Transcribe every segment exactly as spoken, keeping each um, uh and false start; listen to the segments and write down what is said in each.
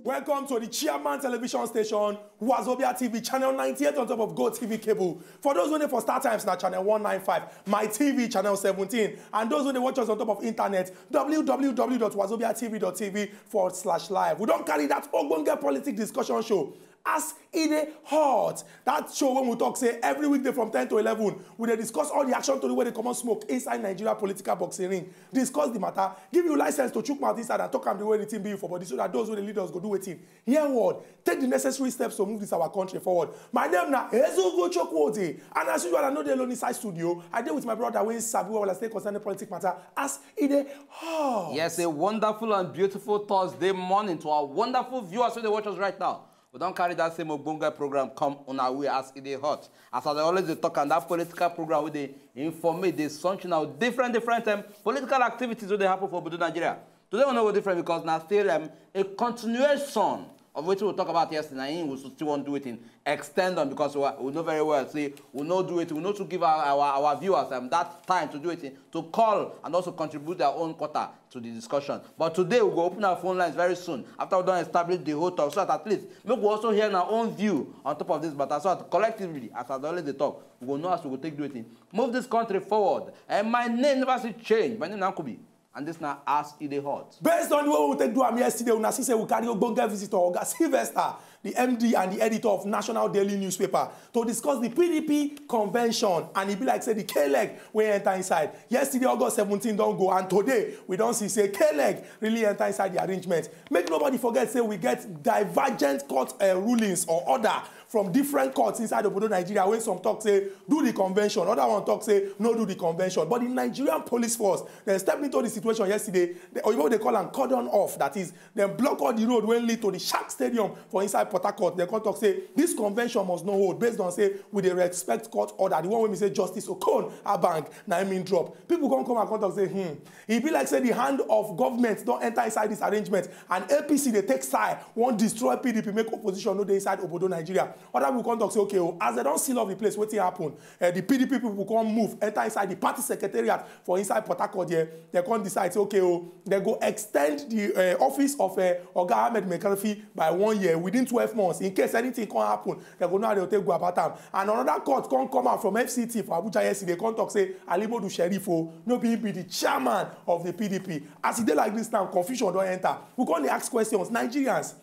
Welcome to the Chairman Television Station, Wazobia T V, channel ninety-eight on top of Go T V cable. For those who dey for Star Times, na channel one ninety-five, My T V channel seventeen, and those who dey watch us on top of internet, w w w dot wazobia t v dot t v forward slash live. We don carry that ogbonge politic discussion show as e dey hot. That show when we talk say every weekday from ten to eleven, we dey discuss all the action tori wey dey comot smoke inside Nigeria political boxing ring, discuss the matter, give you license to chook mouth inside and talk am the way the thing be you for body, so that those wey dey lead us go do wetin? Hear word, take the necessary steps to move this our country forward. My name na Ezugo Chukwuote, and as usual, I no dey alone inside studio. I dey with my brother wey sabi well as take concerning politic matter as e dey hot. Yes, a wonderful and beautiful Thursday morning to our wonderful viewers wey dey watch us right now. We don carry that same ogbonge program come una way as e dey hot. As I dey always dey talk, and that political program wey dey inform me, dey sunshine out different different um, political activities wey dey happen for obodo Nigeria. Today we no go different because na still um, a continuation of wetin we talk about yesterday. Na him we still wan do wetin, extend am, because we, we know very well say we no do wetin, we no too give our our, our viewers um, that time to do wetin, to call and also contribute their own quota to the discussion. But today we go open our phone lines very soon after we don establish the whole talk, so that at least make we also hear our own view on top of this matter, so that collectively, as I dey always dey talk, we go know as we go take do wetin, move this country forward. And my name never still change. My name na Nkubi, and this na as e dey hot. Based on the way we take do am yesterday, una see say we carry ogbonge visitor, Oga Sylvester, the M D and the editor of National Daily Newspaper, to discuss the P D P convention, and e be like say the K-leg wey enter inside. Yesterday, August seventeen don go, and today we don see say K-leg really enter inside the arrangement. Make nobody forget say we get divergent court uh, rulings or order from different courts inside obodo Nigeria, wey some talk say do the convention, other one talk say no do the convention. But the Nigerian police force, dem step into the situation yesterday. The oyibo dey call am cordon off, that is, dem block all the road wey lead to the Shark Stadium for inside Port Harcourt. Dem come talk say this convention must no hold, based on say we dey respect court order, the one wey be say Justice Okon Abang na him im drop. People come come and come talk say, hmm, e be like say the hand of government don enter inside this arrangement, and A P C dey take side, wan destroy P D P, make opposition no dey inside obodo Nigeria. Other people come talk say, okay o, as dem don seal off the place, wetin happen? Uh, the P D P people come move enter inside the party secretariat for inside Port Harcourt there. Dem come decide say, okay o, dem go extend the uh, office of uh, Oga Ahmed Makarfi by one year. Within twelve months, in case anything come happen, dem go know how dem take go about am. And another court come come out from F C T for Abuja yesterday, come talk say Ali Modu Sheriff o, no be him be the chairman of the P D P. As e dey like this now, confusion don enter. We come dey ask questions. Nigerians,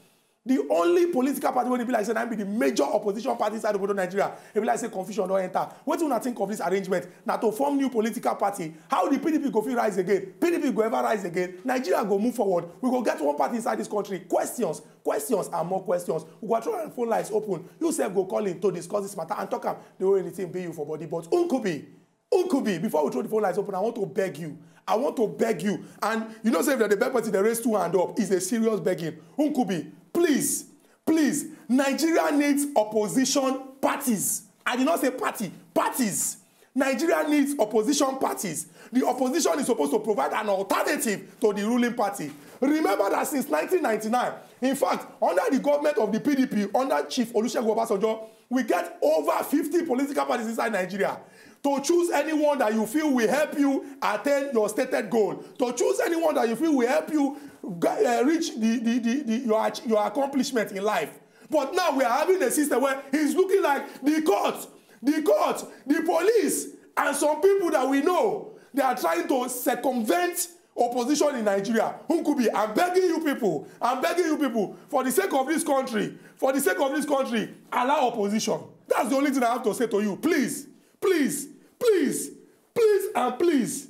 the only political party wey dey be like say na be the major opposition party inside obodo Nigeria, e be like say confusion don enter. Wetin una think of this arrangement? Na to form new political party? How the P D P go fit rise again? P D P go ever rise again? Nigeria go move forward? We go get one party inside this country? Questions, questions and more questions. We go throw our phone lines open. You sef go call in to discuss this matter and talk am the way anything be you for body. But Nkubi, Nkubi, before we throw the phone lines open, I want to beg you. I want to beg you. And you know, say if they beg person, they raise two hand up. It's a serious begging. Nkubi, please, please, Nigeria needs opposition parties. I did not say party, parties. Nigeria needs opposition parties. The opposition is supposed to provide an alternative to the ruling party. Remember that since nineteen ninety-nine, in fact, under the government of the P D P, under Chief Olusegun Obasanjo, we get over fifty political parties inside Nigeria. To choose anyone that you feel will help you attain your stated goal, to choose anyone that you feel will help you uh, reach the, the, the, the, your, your accomplishment in life. But now we are having a system where it's looking like the court, the court, the police, and some people that we know, they are trying to circumvent opposition in Nigeria. Nkubi, I'm begging you people, I'm begging you people, for the sake of this country, for the sake of this country, allow opposition. That's the only thing I have to say to you. Please, please, please, please, and please.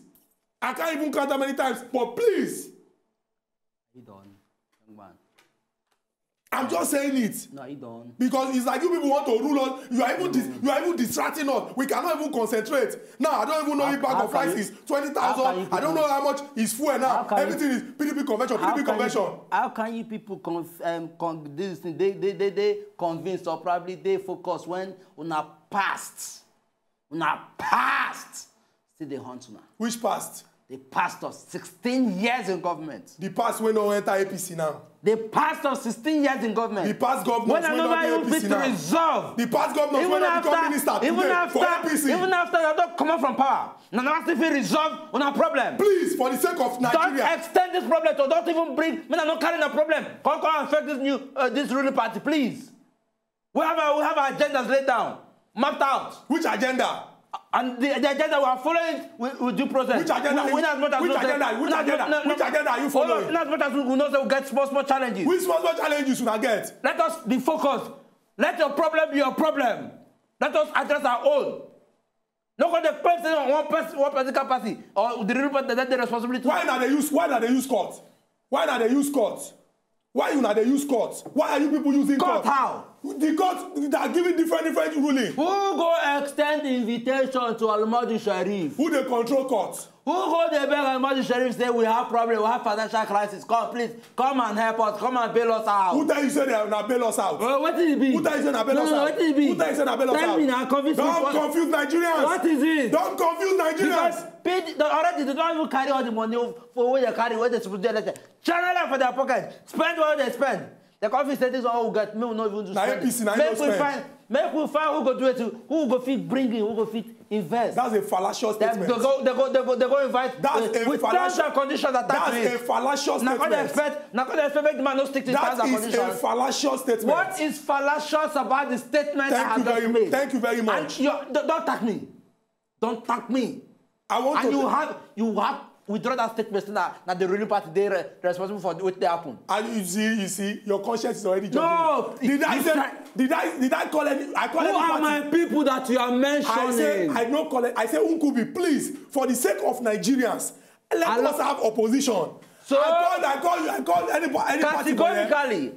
I can't even count how many times, but please. He done, young man. I'm just saying it. No, he done. Because it's like you people want to rule us. You are even dis- you are even distracting us. We cannot even concentrate. Now I don't even know if bag of rice is twenty thousand. I don't know how much is fuel now. Everything is P D P convention. P D P convention. How can you people conf- um, con- this thing? They they they they convinced or probably they focus when una past, una past still dey haunt una. Which past? The past of sixteen years in government. The past wey no enter A P C now. The past of sixteen years in government. The past government wey no dey A P C now. When I never even fit resolve. The past government wey no become minister today for A P C. Even after you don comot from power, una never still fit resolve una problem. Please, for the sake of Nigeria. Don't extend this problem to, don't even bring, make una no carry una problem. Come, come and affect this new, uh, this ruling party, please. We have our, we have our agendas laid down, mapped out. Which agenda? And the, the agenda we are following with, with due process. Which agenda? We, we, in as much as which agenda? Which agenda? Which agenda are you following? In as much as we know say we get small, small challenges. Which small, small challenges una get? Let us be focused. Let your problem be your problem. Let us address our own. No go dey claim say one person, one political party or the ruling party dey responsibility. Why una dey use, why una dey use court? Why una dey use court? Why una dey use court? Why are you people using court? Court how? The court that are giving different, different ruling. Who go extend invitation to Almadi Sharif? Who dey control court? Who go dey beg Almadi Sharif say we have problem, we have financial crisis? Come, please, come and help us, come and bail us out. Who tell you say na bail us out? Well, wetin e be? Who tell you say na bail us out? No, no, wetin e be? Who tell you say na bail us out? Tell me na, confuse me. Don't confuse Nigerians. What is it? Don't confuse Nigerians. Because pay the, already they don even carry all the money for wey they carry, wey they suppose do election. Channel am for their pocket. Spend what they spend. They come fit say this one we get, make we no even do spending. Na A P C, na you no spend. Make we find, make we find who go do it, who go fit bring in, who go fit invest. That's a fallacious statement. They go, they go, they go, they go invite. That's a fallacious. With terms and conditions attached to it. That's a fallacious statement. Na come dey expect, na come dey expect make the man no stick to terms and conditions. That is a fallacious statement. What is fallacious about the statement I have just made? Thank you very much. And you, don't, don't attack me. Don't thank me. I want and to you have, you have withdraw that statement say na, na the ruling party dey re-, responsible for wetin dey happen. And you see, you see, your conscience is already judging. No, did I say, did I, did I call any? I call any party? Who are my people that you are mentioning? I say I no call it. I say Nkubi, please, for the sake of Nigerians, let us have opposition. So I call, I call you, I call any, any party for here. Categorically,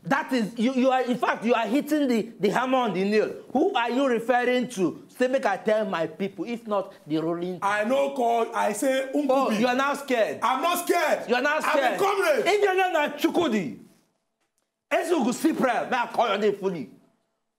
that is, you, you are, in fact, you are hitting the, the hammer on the nail. Who are you referring to? Say make I tell my people, if not the ruling. I no call, I say Nkubi. Oh, you are now scared. I'm not scared. You are now scared. I'm a comrade. If your name na Chukwudi Ezeugo Cyprian, may I call your name fully?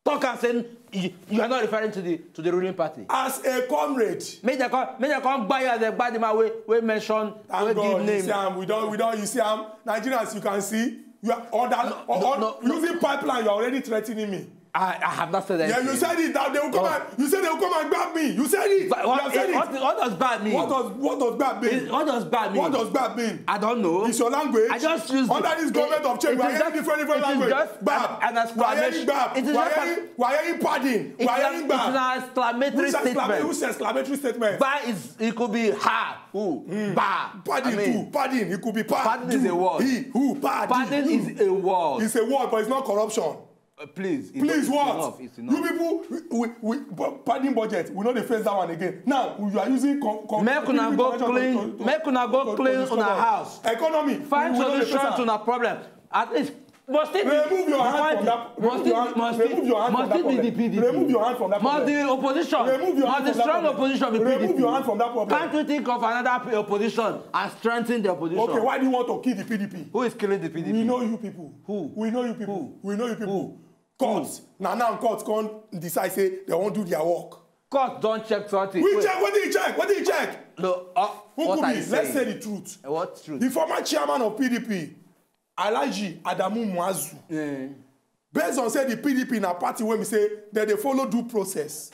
Talk and say you, you are not referring to the, to the ruling party. As a comrade. Make dem come, make dem come buy you as a bad man wey, wey mention, wey give name. Thank God, you see am, we don, we don, you see am, Nigerians, you can see, you are on that, no, on, no, no, using pipeline, you are already threatening me. I, I have not said anything. Yeah, you said it. That they will come and, you said they will come and grab me. You said it. But what, you have said it. What, what does bad mean? What does, what does bad mean? What does bad mean? What does bad mean? I don't know. It's your language. I just use under this government of change. We are hearing different, different language. Bad. An exclamation. We are hearing bad. We are hearing, we are hearing padding. We are hearing bad. It's an exclamatory statement. Which exclamatory statement? Bad is, it could be ha, who, bad. Padding too. Padding. It could be padding. Padding is a word. He, who, padding. Padding is a word. It's a word, but it's not corruption. Uh, please, please, what? Enough, it's enough. You people, we, we, we, padding budget, we no dey face that one again. Now, you are using con-, con-, make una go clean, make una go clean una house. Economy, find solution to una problem. At least, must it be, remove your hand from that, remove your hand from that problem. Remove your hand from that problem. Must it be the P D P? Remove your hand from that problem. Must the opposition, must the strong opposition be P D P? Remove your hand from that problem. Can't we think of another p-, opposition and strengthen the opposition? Okay, why do you want to kill the P D P? Who is killing the P D P? We know you people. Who? We know you people. Who? We know you people. Who? Court. Who? Na now court come decide say they wan do their work. Court don check something. We check, wetin e check? Wetin e check? No, uh, what are you saying? Let's say the truth. What truth? The former chairman of P D P, Alhaji Adamu Muazu, based on say the P D P na party wey be say dem dey follow due process,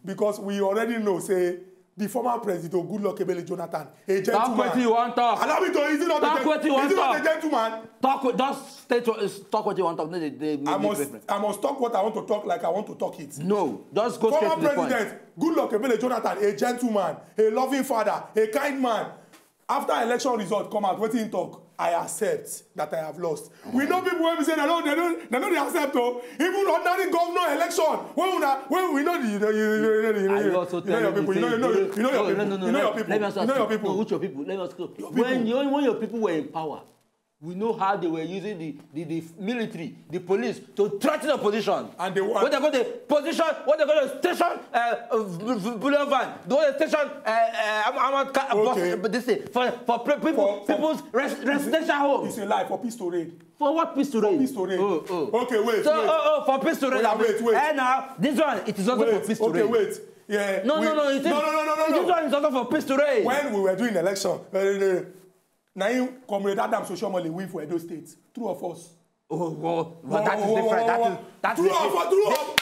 because we already know say the former President Goodluck Ebele Jonathan, a gentleman. Talk wetin you wan talk. Allow me to, is he not a gen-, is he not a gentleman? Talk with, just stay to, is, talk wetin you wan talk. No dey, dey make reference. I must, I must talk what I want to talk like I want to talk it. No, just go straight to the point. Former President Goodluck Ebele Jonathan, a gentleman, a loving father, a kind man. After election result come out, wetin he talk? I accept that I have lost. We know people wey be say dem no, dem no, dem no dey accept o. Even ordinary governor election, wey una, wey we know the, you know, you know, you know, you know, you know your people, you know, you know, you know your people, you know your people, you know your people. No, which your people? Let me ask you. When you, when your people were in power, we know how they were using the, the, the military, the police to threaten opposition. And they won. When they go the position, when they go to station, uh, uh, v-, v-, bullion van, they go to station, uh, uh, arm-, armored car, bus, uh, this thing, for, for pe-, people, for, for people's res-, residential homes. It's a lie, for pistol raid. For what pistol raid? For pistol raid. Oh, oh. Okay, wait, wait. So, oh, oh, for pistol raid. Oya, wait, wait. Eh, now, this one, it is also for pistol raid. Okay, wait. Yeah. No, we, no, no. You think no, no, no, no, no, This no. One is also for peace to reign. When we were doing election, uh, na him Comrade Adams Oshiomhole win for Edo State. True or false? Oh, well, but that is Whoa, whoa, different. whoa, That whoa, is whoa. That True is or false?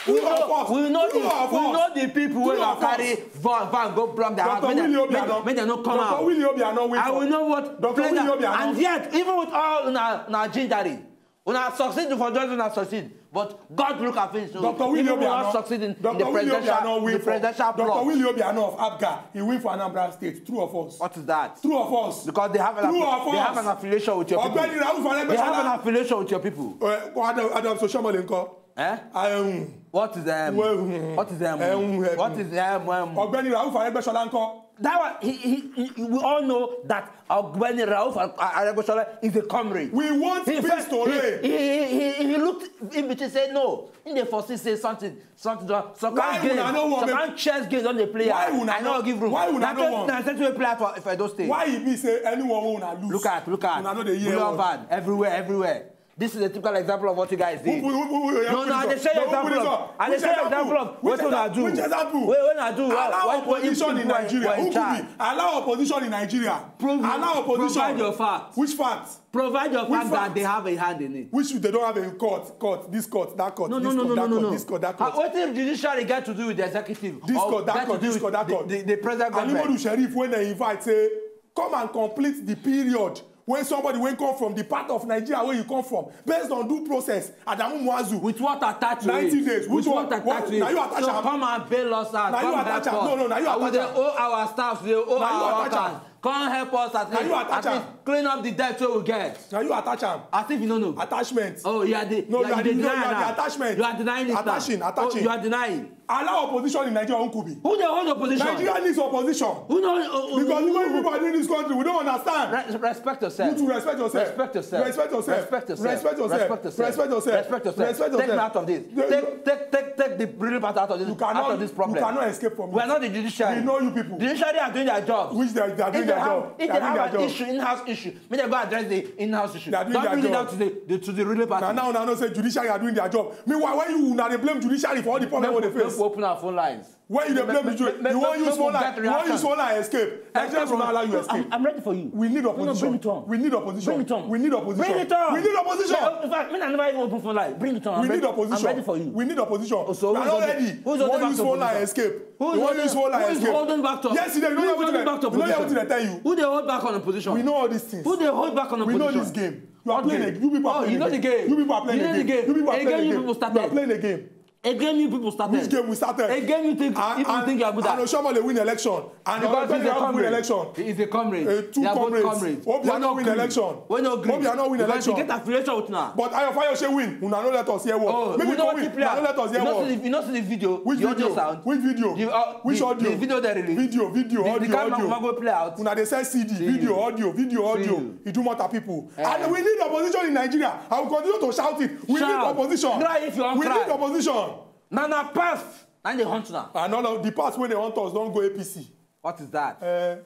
True We or know, false? we know True the or people false? Wey True na or false? Carry van, van go block their Doctor house. Make dem, Willie make, Obiano. make dem no come Doctor out. Willie Obiano win I for. Will know what. Doctor Play Willie that. Obiano. And yet, even with all una, una gingery, una succeed for just una succeed. But God look at things. So Doctor Willie even Obiano. Una succeed in, in Doctor the Willie presidential, Obiano the win for. presidential Doctor plot. Willie Obiano of APGA. He win for Anambra State. True or false? What is that? True or false? Because they have an, True or they have false? An affiliation with your people. Ọ̀gbẹ́ni Rauf They have an Aregbesola. Affiliation with your people. Uh, Adams Oshiomhole ńkọ́? Eh? Um, What is um? Well, mm, What is um? um, What is um? um? Ọ̀gbẹ́ni Rauf Aregbesola ńkọ́? That one, he, he, he, we all know that Ọ̀gbẹ́ni Rauf Aregbesola is a comrade. We want He peace first, to he, reign. he, he, he, he looked in between, say no. He dey foresee say something, something don, some Why kind gain, una no wan some make- kind chess game don dey play. Why I, una I no- no give room. why una Na no so- wan- Na so we play for, for Edo State. Why e be say anyone wey una lose? Look at, look at. Una no dey hear Bullion word. Van everywhere, everywhere. This is a typical example of what you guys did. Who, who, who, who, who, No, who no, I put dey this show you up? No, who put example this of, up? I dey Which show you example? Example of Which wetin una example? do. Which example? Wait, wetin una do? Allow What, what, opposition in people wey Nigeria. in Who could charge? be? Allow opposition in Nigeria. Prove it. Allow opposition. Provide your facts. Which facts? Provide your Which facts that facts? They have a hand in it. Which they don't have a court, court, this court, that court, No, no, this no, court, no, that no, court, no. This court, that How, court. What if judiciary get to do with the executive? This Or court, that get court, to do this with court, that the, court. The, the present government? Alimodu Sheriff, when they invite, say, come and complete the period when somebody wey come from the part of Nigeria where you come from, based on due process, Adamu Muazu. With what attached to Ninety it? days. With Which what one? Attached to Now it? You attach So am. Come and bail us out. Now you Come attach help am. Us. No, no, now you And we attach dey am. Owe our staffs. We dey owe Now you our attach am. Workers. Come help us at Now you least, attach at am. Least clean up the debt wey we get. Now you attach am. As if you no know. Attachment. Oh, you are the, No, you are you are the the, no, denier you are now. The attachment. You are denying it Attaching, now. Attaching. Oh, you are denying. Allow opposition in Nigeria, Nkubi. Who dey hold opposition? Nigeria needs opposition. Who know? Uh, Because who, the way people are doing this country, we don't understand. Re- respect yourself. You to respect yourself. Respect yourself. Respect yourself. Respect yourself. Respect yourself. Respect yourself. Respect yourself. Respect yourself. Respect Take me yourself. Out of this. You- Take, take, take, take the real part out of this. You cannot, Out of this problem. You cannot escape from We are it. Not the judiciary. We know you people. Judiciary are doing their jobs. Which they, they are doing If they their have, job. If They they are doing have their an job. Issue, in-house issue, make dem go address the in-house issue. They are doing Don't their bring it job. Down to the, the to the ruling party. Now, now, now, no say judiciary are doing their job. Meanwhile, when you now they blame judiciary for all the problem Make wey we, they make face. We open our phone lines. When you dey Make, blame make, the make, you make, wan make, use make phone we line, get you wan use reaction. Phone line escape. Nigerians will not allow you I'm, escape. I'm ready for you. We need No, no, opposition. bring it on. We need opposition. Bring it on. We need opposition. Bring it on. We need opposition. No, in fact, me, I never even open phone line. Bring it on. I'm We ready. need opposition. I'm ready for you. We need opposition. Oh, so We are who's not holding, ready. Who's You holding wan back use to phone line opposition? Escape. Who's You wan holding, use phone line who is escape. Holding back to Yes, opposition? you know Who's wetin holding they back to tell you. You know opposition? wetin they tell you. Who dey hold back on opposition? We know all these things. Who dey hold back on We opposition? Know this game. You are What playing a, game? You people are Oh, playing you know a the game. Game. You people are playing You know a the game. Game. You people are A playing game a you game. People started. You are playing a game. A game you people started. Which game we started? A game you think, And, you and, think you are good and at. Oshiomhole win election. And Because Ogbeni he's a Rauf win comrade. Election. He is a comrade. Uh, two They are both comrades. Comrades. Obiano Wey no win gree. Election. Wey no gree. Obiano win Because Election. He get affiliation with una. But Ayo Fayose win. Una no let us hear word. Oh, Make we people know win. Wetin play Una no out. Let us hear You know word. See the, you know see the video. Which The audio video? Sound. Which video? The, uh, Which the, audio? The video dey release. Video, video, The, audio, the kind audio. Mama go play out. Una dey sell C D, See. video, audio, video, See. Audio. Idumota people. Eh. And we need opposition in Nigeria. I will continue to shout it. We Shout. Need opposition. Cry if you wan We cry. Need opposition. Na na past na dey hunt una. And all of the past wey dey hunt us don go A P C. What is that? Uh,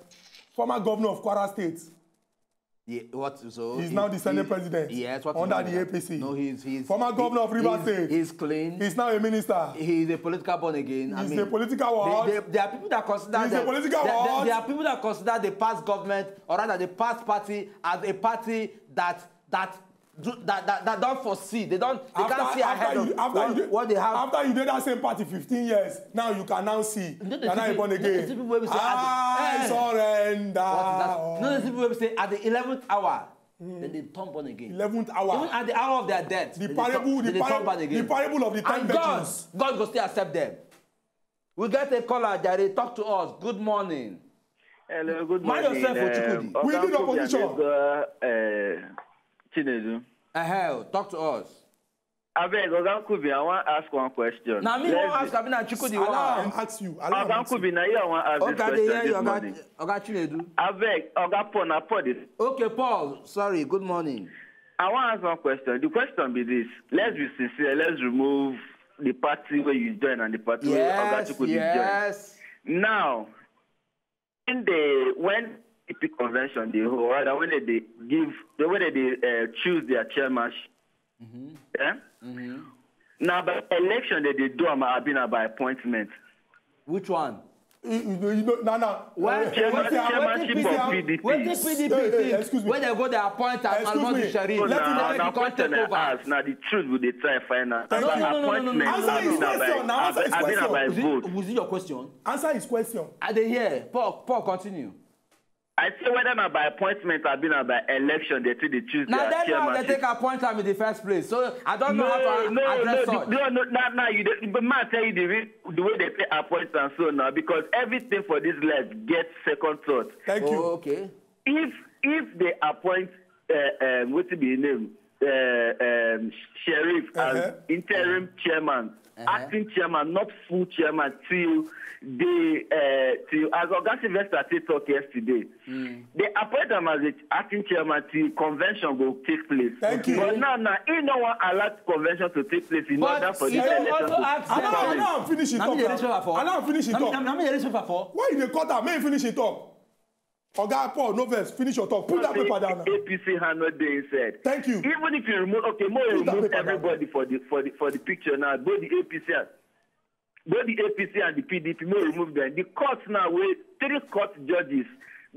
former governor of Kwara State. Yeah, what so? He's now the Senate president Yes, what under is the that? A P C. No, he's he's Former he- governor of Rivers he's, State. He's clean. He's now a minister. He's a political born again. I He's mean, a political they, what? they, there are people that consider He's a them- political there, there, what? There are people that consider the past government or rather the past party as a party that that do, that, that that don't foresee. They don't. They can't see ahead You, of after what, you, what they have. After you did that same party fifteen years, now you can now see. No, the You're now people- born no, the again. people wey be say, I eh, surrender. What is that? No, the people wey be say at the eleventh hour, then they turn born again. Eleventh hour. Even at the hour of their death, The then parable, they turn, the, then they turn parable, born again. The parable of the ten And God, virgins. God go still accept them. We get a caller, Jare. Talk to us. Good morning. Hello, good Mind morning. Yourself, Ochukwudi. Um, We Oga need Nkubi opposition. and Oga, uh, Chinedu. Uh-huh. Talk to us. Abeg, Oga Nkubi, I wan ask one question. Now me Let's wan ask, I mean, Chukudi Allow wan am ask. Ask you. Allow am Oga ask you. Nkubi, na you I wan ask this Oga, dey question hear this you, morning. Oga, Oga Chinedu. Abeg, Oga Paul, na Paul this. Okay, Paul. Sorry. Good morning. I wan ask one question. The question be this. Let's be sincere. Let's remove the party where you join and the party where Oga Yes, Chukwudi join. Yes. Now, when the when P P convention dey hold, rather when they dey give, the way they dey uh, choose their chairman, eh? Now by election they dey do am abi na by appointment. Which one? You, you know, you know, nah, nah. Why Chairman- chairmanship of P D P. Wetin P D P Hey, hey, think excuse me. When they go dey appoint Excuse Almond me. Sharif? Let him- Now, Now, make now the country question I over. Ask. Now the truth will dey try find out. Thank About you. No, no, no, no, no. appointment, Answer his abi na question by- now. Answer his abi na question. by Was it, vote. Was it your question? Answer his question. I dey hear. Paul, Paul, continue. I say whether na by appointment abi na by election, they take dey choose Now their then now they chairmanship. take appointment in the first place. So I don't know how No, to no, address no, such. no, no, now, now you dey, but man tell you the, re- the way they take appoint and so now, because everything for this life gets second thought. Thank you. Oh, okay. If if they appoint, uh, um, what to be his name, uh, um, Sheriff Uh-huh. as interim chairman, Uh-huh. acting chairman, not full chairman till the uh, till as Oga Sylvester take talk yesterday. They appoint him as the acting chairman till convention go take place. Thank you. But now, now he no wan allow convention to take place in But order for you this don't election also to ask I to now, come I in. now finish it Now talk. me dey raise shoulder Now, for. I now finish it Now me- talk. Now me- now me dey raise shoulder for. Why you dey cut am? Make you finish it talk. Oga Paul, no vex. Finish your talk. Put that paper down now. A P C hand not dey inside. Thank you. Even if you remove, okay, more Put that remove paper down. Everybody for the for the for the picture now. Both the A P C and both the A P C and the P D P, more remove them. The court now, where three court judges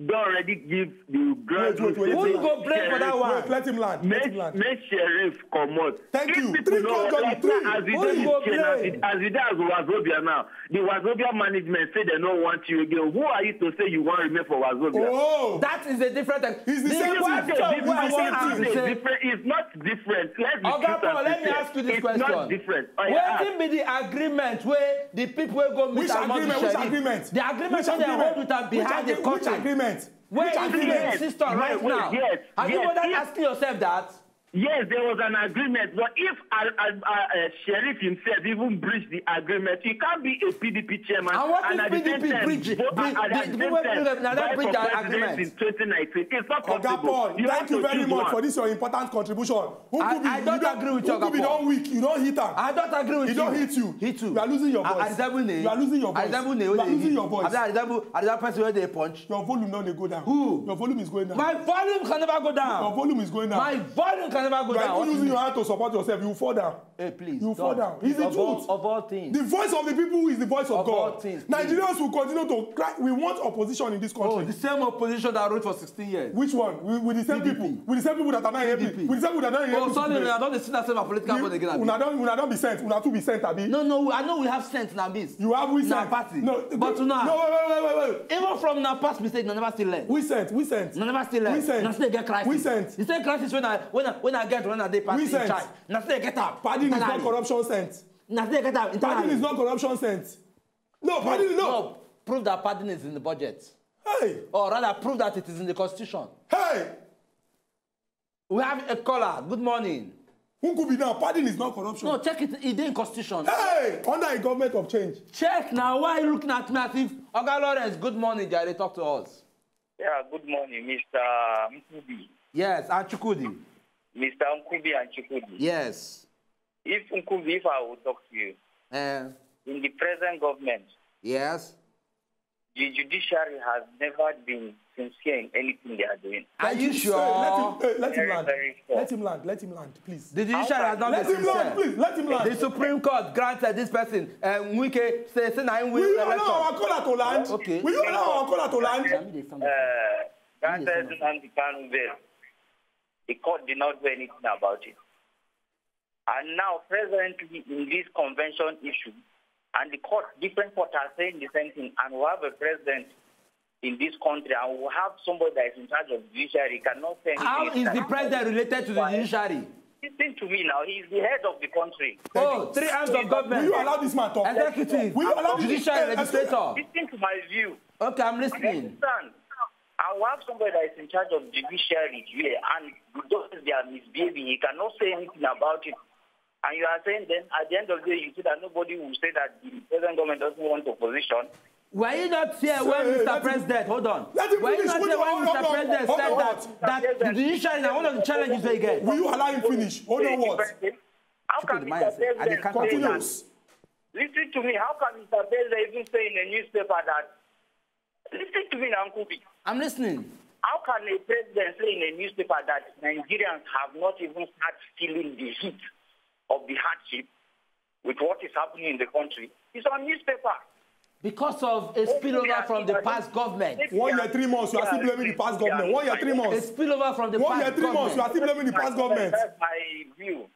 don already give the ground Wait, wait, wait, rules. Who go blame for that one? Wait, let him land. Let him Make, land. make Sheriff comot. Thank If you. People Three know, court judges, like, three. As we Who dey go with China, blame? as we dey as Wazobia now, the Wazobia management say they no want you again. Who are you to say you want remain for Wazobia? Oh, That is a different thing. It's the The same thing. question It's wey I the wan same ask thing. be It's say, different. It's not different. Let's be Oga truth Paul, and let me sincere. ask you this It's question. Not different. Oh, yeah, Wetin be the agreement wey the people wey go meet which Almond agreement? Which Sharif? Agreement? The agreement Which wey they agreement? hold with am Which behind the agree- which curtain. Agreement? Wey Which he agreement? insist on right Wait, wait, now. yes, Have you yes, bothered yes. Asking yourself that? Yes, there was an agreement, but if uh, uh, uh, Sheriff himself even breached the agreement, he can't be a P D P chairman. And what and if at the P D P same time, breach- vo- breach- and at the the same people time, breach- na dem vie breach for their president agreement? In twenty nineteen, it's not Oga possible. Paul, You thank have you to very choose much one. For this your important contribution. Who I- could be- I don't you don't- agree with Who you, could be Oga don't weak? You don't hit am. I don't agree with He you. don't hit you. Hit you. You are losing your I- voice. I resemble name. You are losing your voice. I resemble name. You are losing your voice. I resemble, I resemble person wey dey punch. Your volume no dey go down. Who? Your volume is going down. My volume can never go Your down. volume is going down. My volume can never go You are down. even using your hand to support yourself. You fall down. Hey, please. You fall don't. Down. It's the Of all- truth. Of all things. The voice of the people is the voice of, Of all God. things. Nigerians will continue to cry. We want opposition in this country. Oh, the same opposition that ruled for sixteen years. Which one? With, with the same P D P. People. With the same people that are not in P D P. A P C. With the same people that are not in Oh, A P C. sorry, Today. I don't see that same political You- party again. Abi? Una don, una don be sent. Una too be sent, abi? No, no, I know we have sense na this. You have we Na sent. Party. No, But no, now, no, wait, wait, wait, wait, wait. Even from na past mistake, na never still learn. We sent, we sent. Na never still learn. We sent. Na still get crisis. We sent. The same crisis when I when I when I get when I dey party We in sent. Charge. Na still get am. Pardon is not Internally. Corruption sent. Na still get am. Pardon Internally. Is not corruption sent. No, pardon, no. Prove that pardon is in the budget. Hey, Or rather, prove that it is in the constitution. Hey, We have a caller. Good morning. Who could be now? Pardon is not corruption. No, check it. It dey in constitution. Hey, under a government of change. Check now. Why are you looking at me as if Oga Lawrence? Good morning, Jare. Talk to us. Yeah, good morning, Mister Nkubi. Yes, and Chukwudi. Mister Nkubi and Chukwudi. Yes. If Nkubi, if I will talk to you, Eh, in the present government, yes. The judiciary has never been sincere in anything they are doing. Are you Hey, sure? Let him, hey, let him Very, land. very sure. Let him land. Let him land, please. The judiciary has not Let been him land, sincere. please. Let him land. The Supreme Court granted this person, uh, Wike, say, say na him Will win you allow election. our caller to land? Okay. Will you allow our caller to land? Uh, granted Nnamdi Kanu bail. The court did not do anything about it. And now, presently, in this convention issue, and the court, different courts are saying the same thing, and we have a president in this country, and we have somebody that is in charge of the judiciary, he cannot say anything. How is the president related to the judiciary? Listen to me now. He is the head of the country. Oh, three arms of Will government. You allow this man talk? Executive, Will you allow this? judicial, Eh, excuse- legislator. Listen to my view. Okay, I'm I listening. understand. And we have somebody that is in charge of the judiciary here, and because they are misbehaving, he cannot say anything about it. And you are saying then, at the end of the day, you see that nobody will say that the present government doesn't want opposition. Were you not here Sir, when Mister let him- President, hold on. Let him Were you finish. Not Hold here on, when hold Mister on, President hold said on. That, that the judiciary is one of the challenges they get? Will you allow him finish? Hold on, what? How can Stupid Mister mindset. I dey President can't say that? Continues. Listen to me. How can Mister President even say in a newspaper that? Listen to me, Nkubi. I'm listening. How can a president say in a newspaper that Nigerians have not even started feeling the heat of the hardship with what is happening in the country? It's on newspaper. Because of a spillover from the past government. One year, three months, you are still blaming the past government. One year, three months. A spillover from the past government. One year, three months, you are still blaming the past government. That's my view.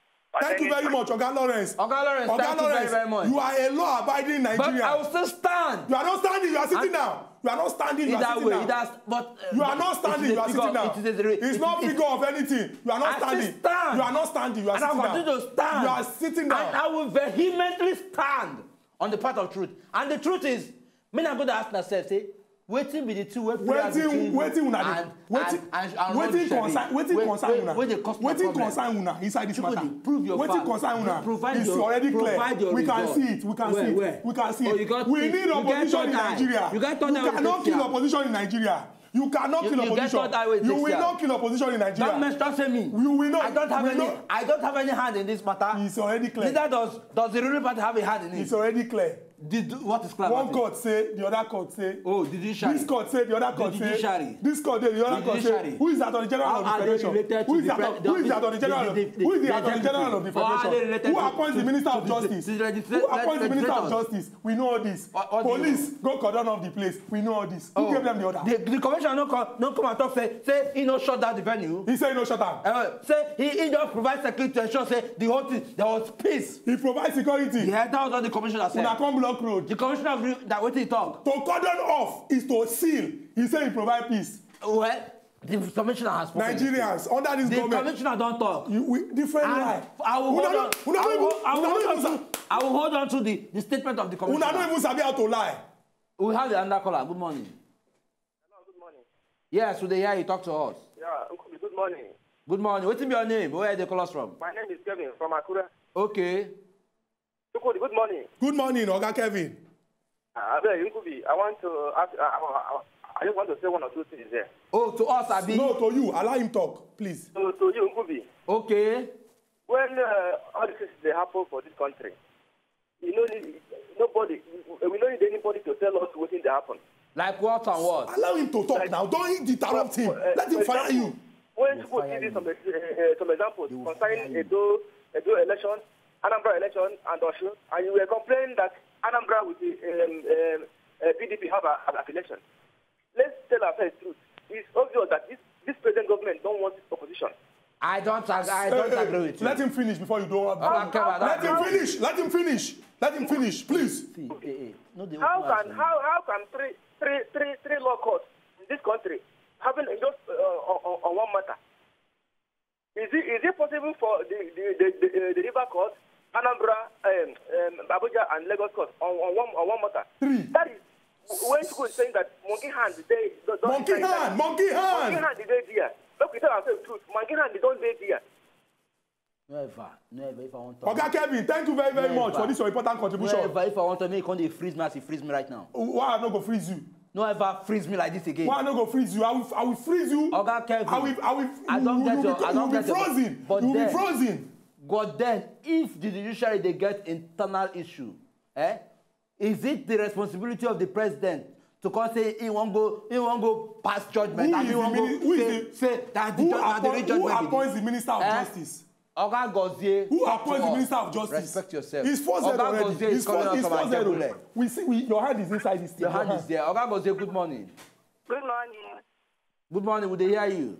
Thank you very much, Oga Lawrence. Oga Lawrence, Oga Lawrence, thank you very, very much. You are a law-abiding Nigerian. But I will still stand. You are not standing. You are sitting down. You are not standing. You are sitting down. Either way, that's, but, uh, you are not standing. You are sitting down. It's not figure of anything. You are not standing. You are not standing. You are sitting down. And I will continue to stand. You are sitting down. And I will vehemently stand on the path of truth. And the truth is, me na go dey ask myself, say, wetin be the two wey play out between you and, and, and, and Ron Shari? Wetin concern una? Wetin concern una inside this matter? Wetin concern una? It's already clear. We can see it. We can see it. We can see it. We need opposition in Nigeria. You cannot kill opposition in Nigeria. You cannot kill opposition. You will not kill opposition in Nigeria. Don't mention, don't say me. You will not. I don't have any. I don't have any hand in this matter. It's already clear. Neither does, does the ruling party have a hand in it. It's already clear. Did, what is clear about it? One court say, the other court say. Oh, the judiciary. This court say, the other court say. The judiciary. This court say, the other court say. Who is the Attorney General of the Federation? Who is the Attorney General of the Federation? Who is the Attorney General of the Federation? Who appoints the Minister of Justice? Who appoints the Minister of Justice? We know all this. Police go cordon off the place. We know all this. Who gave them the order? The, the commissioner no come, no come and talk say, say he no shut down the venue. He say he no shut down. Uh, say he, he just provide security to ensure say the whole thing, there was peace. He provide security. Yeah, that was what the commissioner said. Una come block road. The commissioner of re-, that wetin he talk. To cordon off is to seal. He say he provide peace. Well, the commissioner has spoken. Nigerians, under this government. The commissioner don talk. You, we, different life. I will hold on. I will, I will hold on to, I will hold on to the, the statement of the commissioner. Una no even sabi how to lie. We have the under caller. Good morning. Hello, good morning. Yes, we dey hear you. Talk to us. Yeah, Uncle, good morning. Good morning. Wetin be your name? Where you dey call us from? My name is Kevin from Akure. Okay. Good, good morning. Good morning, Oga Kevin. Uh, abeg, Nkubi, I want to ask, uh, I, I, I just want to say one or two things there. Oh, to us, abi? No, to you. Allow him talk, please. To, to you, Nkubi. Okay. When, uh, all these things dey happen for this country, you no need nobody. We no need anybody to tell us wetin dey happen. Like what and what? Allow him to talk now. Don't interrupt him. Let him fire you. When people give you some, uh, uh, some examples concerning Edo, Edo election, Anambra election, and Osun, and you were complaining that Anambra with the, um, um, uh, P D P have a, an affiliation. Let's tell ourselves the truth. It's obvious that this, this present government don't want opposition. I don't ag-, I don't agree with you. Let him finish before you don't. Let him finish. Let him finish. Let him finish, please. See, eh, eh, no dey open mouth. How can, how, how can three, three, three, three law courts in this country having just, uh, on, on, on one matter? Is it, is it possible for the, the, the, the, uh, the River Court, Anambra, um, um, Abuja, and Lagos Court on, on one, on one matter? Three. That is when people is saying that monkey hand dey, don, don monkey hand, monkey hand. Monkey hand dey there. Make we tell ourselves the truth. Monkey hand dey don dey there. No ever, no ever, if I want to. Oga Kevin, thank you very, very much for this your important contribution. No ever, if I want to, make you come dey freeze me as you freeze me right now. Why I no go freeze you? No ever freeze me like this again. Why I no go freeze you? I will, I will freeze you. Oga Kevin, I will, I will, I don't get your, I don't get your, you will be frozen. You will be frozen. But then, if the judiciary dey get internal issue, eh? Is it the responsibility of the president to come say he wan go, he wan go pass judgment, and he wan go say, say that the judgment? Who appoints the Minister of Justice? Oga Gozie. Who appoints the Minister of Justice? Respect yourself. It's four zero already. Oga Gozie is coming out from Ajebule. We see, we, your hand is inside this thing. Your hand is there. Oga Gozie, good morning. Good morning. Good morning, we dey hear you.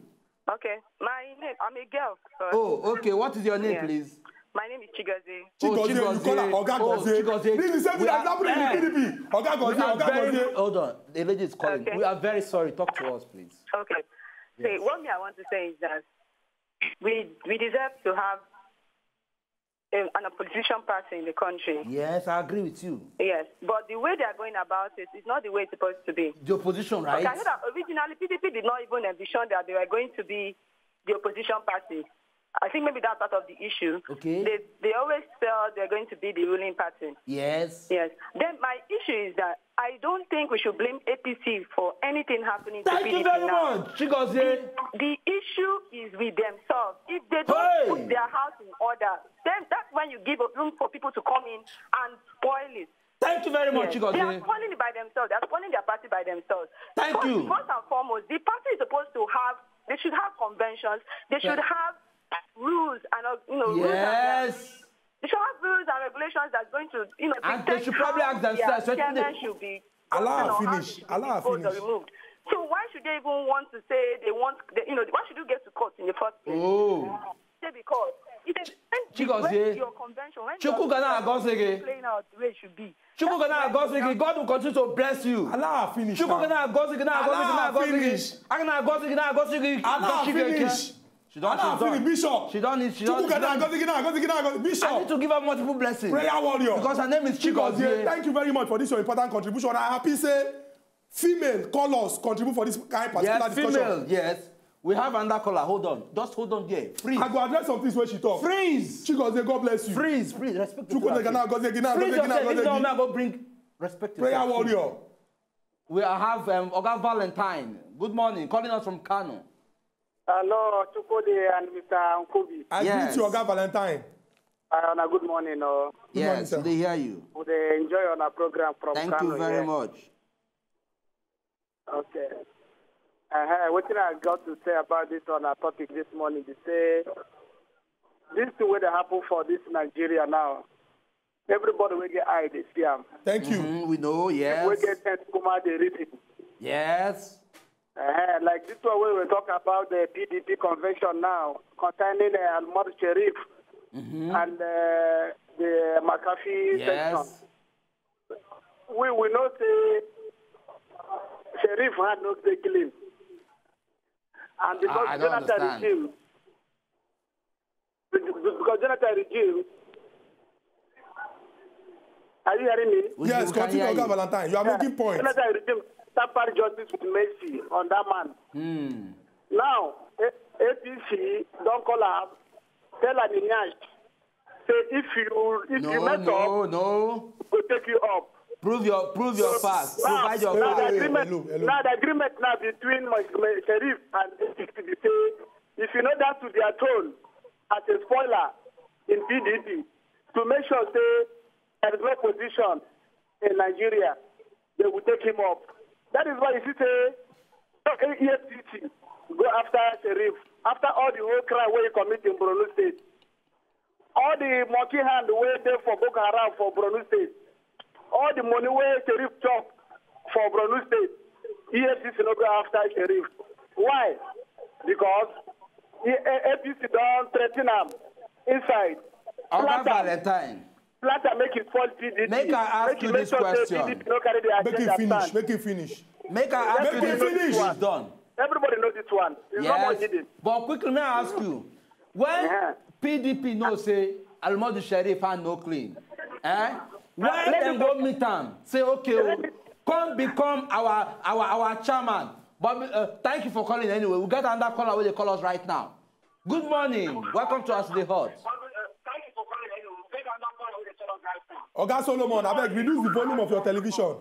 Okay, my name, I'm a girl. Sorry. Oh, okay. What is your name, please? My name is Chigozie. Oh, Chigozie, you call her Oga Gozie. This is the same thing that happened in the P D P. Oga Gozie, Oga Gozie. Hold on, the lady is calling. Okay. We are very sorry. Talk to us, please. Okay. Yes. See, what me I want to say is that we, we deserve to have a, an opposition party in the country. Yes, I agree with you. Yes, but the way they are going about it is not the way it's supposed to be. The opposition, right? Okay, I know that originally P D P did not even envision that they were going to be the opposition party. I think maybe that's part of the issue. Okay. They, they always felt they're going to be the ruling party. Yes. Yes. Then my issue is that I don't think we should blame A P C for anything happening to P D P now. Thank you very much, Chigozie. The, the issue is with themselves. If they don't put their house in order, then that's when you give room for people to come in and spoil it. Thank you very much, Chigozie. They are spoiling it by themselves. They are spoiling their party by themselves. Thank you. First, first and foremost, the party is supposed to have, they should have conventions. They should have rules and, uh, you know, rules and, uh, yes. They should have rules and regulations that's going to, you know, and they should probably ask themselves, chairman should be, allow finish, allow finish, removed. So why should they even want to say they want, they, you know, why should you get to court in the first place? Oh. Say because if they, when your convention, when Chukwu gonna go say playing out the way it should be. Chukwu gonna go say God will continue to bless you. Allow finish. Chukwu gonna go say, gonna go say, gonna go say, gonna go say, gonna go say, she don, she don finish. Bishop. She don need, she don, she don, Bishop. I need to give her multiple blessings. Prayer warrior. Because her name is Chigozie. Thank you very much for this your important contribution. I happy say female call us contribute for this kind particular discussion. Yes, female, yes. We have another caller. Hold on. Just hold on there. Freeze. I go address some things when she talk. Freeze. Chigozie, God bless you. Freeze, freeze. Respect the Chukwu. Freeze yourself. If not, may I go bring respect. Prayer warrior. We have, um, Oga Valentine. Good morning. Calling us from Kano. Hello, Chukwudi and Mister Nkubi. I greet you, Oga Valentine. Uh, on a good morning, oh. Good morning, sir. Yes, they hear you. We dey enjoy on our program from Kano. Thank you very much. Okay. Uh, wetin I got to say about this on our topic this morning be say this thing wey dey happen for this Nigeria now, everybody wey get eye dey see am. Thank you. Mm-hmm, we know, yes. People wey get sense, Kuma dey read it. Yes. Uh, like this one wey we talk about the P D P convention now, concerning, uh, Almud Sharif, mm-hmm, and, uh, the McCarthy section. Yes. We, we know say Sharif hand no dey clean. And because I, I don't Jonathan understand. Regime, because Jonathan regime, are you hearing me? Yes, we can continue, hear you. Oga Valentine. You are making points. Jonathan regime tamper justice with Mercy on that man. Hmm. Now, A-, A P C don call am, tell am in Nyash, say if you, if you mess up, no, no, no, go take you up. Prove your, prove your facts. Now, provide your facts. Now the agreement, hello, hello, now the agreement now between my, my Sharif and A P C be say if you no down to their tone as a spoiler in P D P, to make sure say there is no position in Nigeria, they will take him up. That is why you see say E F C C go after Sharif, after all the whole crime wey he commit in Borno State. All the monkey hand wey dey for Boko Haram for Borno State, all the money wey Sharif chop for Borno State, E F C C no go after Sharif. Why? Because A P C don threaten am inside. Oga Valentine. Plant am make e spoil P D P. Make I ask you this question. P D P no carry the agenda stand. Make him finish. Make him finish. Make I ask you this. Make him finish. It's done. Everybody know this one. It's not more hidden. Yes. But quickly, may I ask you, when P D P know say Almodu Sharif hand no clean, eh? Why dem go meet am? Say, okay, oh, come become our, our, our chairman. But, uh, thank you for calling anyway. We get another caller wey dey call us right now. Good morning. Welcome to As They Hot. Oga Solomon, abeg reduce the volume of your television.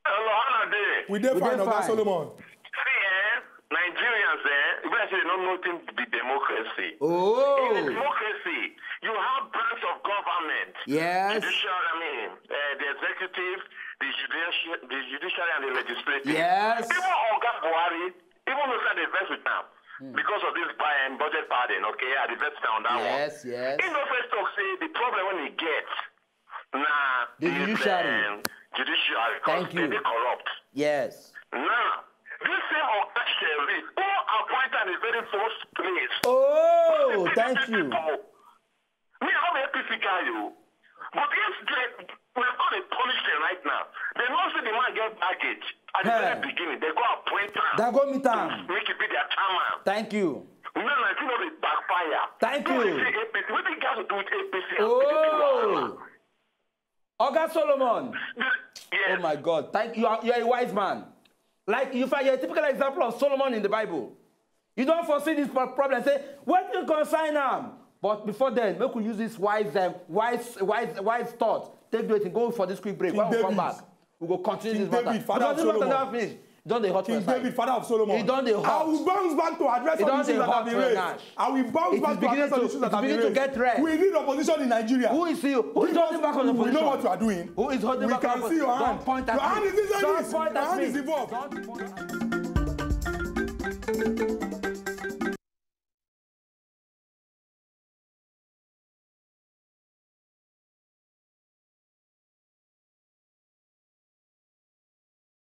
Hello, how are they? We dey fine, Oga Solomon. See, eh, Nigerians, eh, if I say they don't know thing to be democracy. Oh. In a democracy, you have branch of government. Yes. Judicial, I mean, uh, the executive, the judicial, the judiciary, and the legislative. Yes. Even Oga Buhari, even though they vex with now, because of this by and budget pardon, okay, I dey vex now on that one. Yes, yes. He no first talk say the problem when he get na the judiciary. Judiciary, because they dey corrupt. Yes. Now, this same Oga Sharif, who appoint am in the very first place? Oh, thank you. Me, I'm an A P C guy, you. But if they, we are going to punish them right now. They know say the man get baggage at the very beginning. They go appoint am. They go meet am. Make it be their chairman. Thank you. No, no, I think no dey backfire. Thank you. Say A P C. What they got to do with A P C? Oh. Oga Solomon. Yes. Oh my God. Thank you. You are, you are a wise man. Like, you find, you're a typical example of Solomon in the Bible. You don't foresee this pro-, problem. Say, what you concern am? But before then, make we use this wise, um, wise, wise, wise thought. Take do it and go for this quick break. When we come back, we go continue this matter. King David, father of Solomon. Don dey hot for side. King David, father of Solomon. He don dey hot. I will bounce back to address some issues that have been raised. I will bounce back to address some issues that have been raised. It is beginning to, it is beginning to get red. We need opposition in Nigeria. Who is you? Who is holding back on opposition? We know what you are doing. Who is holding back on opposition? We can see your hand. Don't point at me. Your hand is inside this. Don't point at me. Your hand is involved. Don't point at me.